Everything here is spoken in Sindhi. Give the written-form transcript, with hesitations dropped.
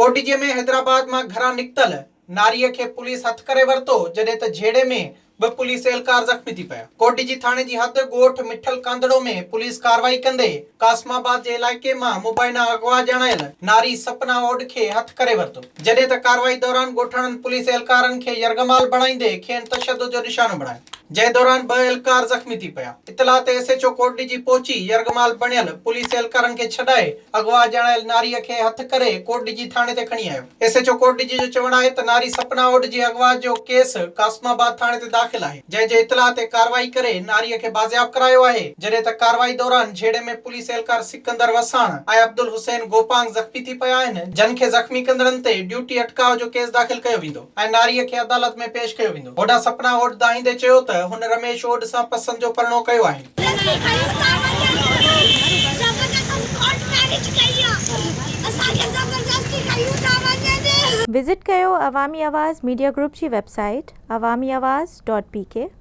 ڪوٽڏيجي ۾ حيدرآباد مان گهران نڪتل ناريء کي پوليس هٿ ڪري ورتو، جڏهن ته جهيڙي ۾ ٻه پوليس اهلڪار زخمي ٿي پيا. ڪوٽڏيجي ٿاڻي جي حد ڳوٺ مٺل ڪانڌڙو ۾ پوليس ڪارروائي ڪندي قاسم آباد جي علائقي مان مبينا اغوا ڄاڻايل ناري سپنا اوڏ کي هٿ ڪري ورتو، جڏهن ته ڪارروائي دوران ڳوٺاڻن پوليس اهلڪارن کي يرغمال بڻائيندي کين تشدد جو نشانو بڻايو، جنهن دوران ٻه اهلڪار زخمي ٿي پيا. اطلاع تي ايس ايڇ او ڪوٽڏيجي پهچي يرغمال بڻيل پوليس اهلڪارن کي ڇڏائي اغوا ڄاڻايل ناريء کي هٿ ڪري ڪوٽڏيجي ٿاڻي تي کڻي آيو. ايس ايڇ او ڪوٽڏيجي جو چوڻ آهي ته ناري سپنا اوڏ جي اغوا جو ڪيس قاسم آباد ٿاڻي تي داخل آهي، جنهن جي اطلاع تي ڪارروائي ڪري ناريء کي بازياب ڪرايو آهي، جڏهن ته ڪارروائي دوران جهيڙي ۾ پوليس اهلڪار سڪندر وساڻ ۽ عبدالحسين گوپانگ زخمي ٿي پيا آهن، جن کي زخمي ڪندڙن تي ڊيوٽي اٽڪاء جو ڪيس داخل ڪيو ويندو ۽ ناريء کي عدالت ۾ پيش ڪيو ويندو. هوڏانهن سپنا اوڏ دانهيندي چيو ته هن رميش اوڏ سان پسند جو پرڻو ڪيو آهي. وزٽ ڪيو عوامي آواز ميڊيا گروپ جي web site Awami Awaz dot P K.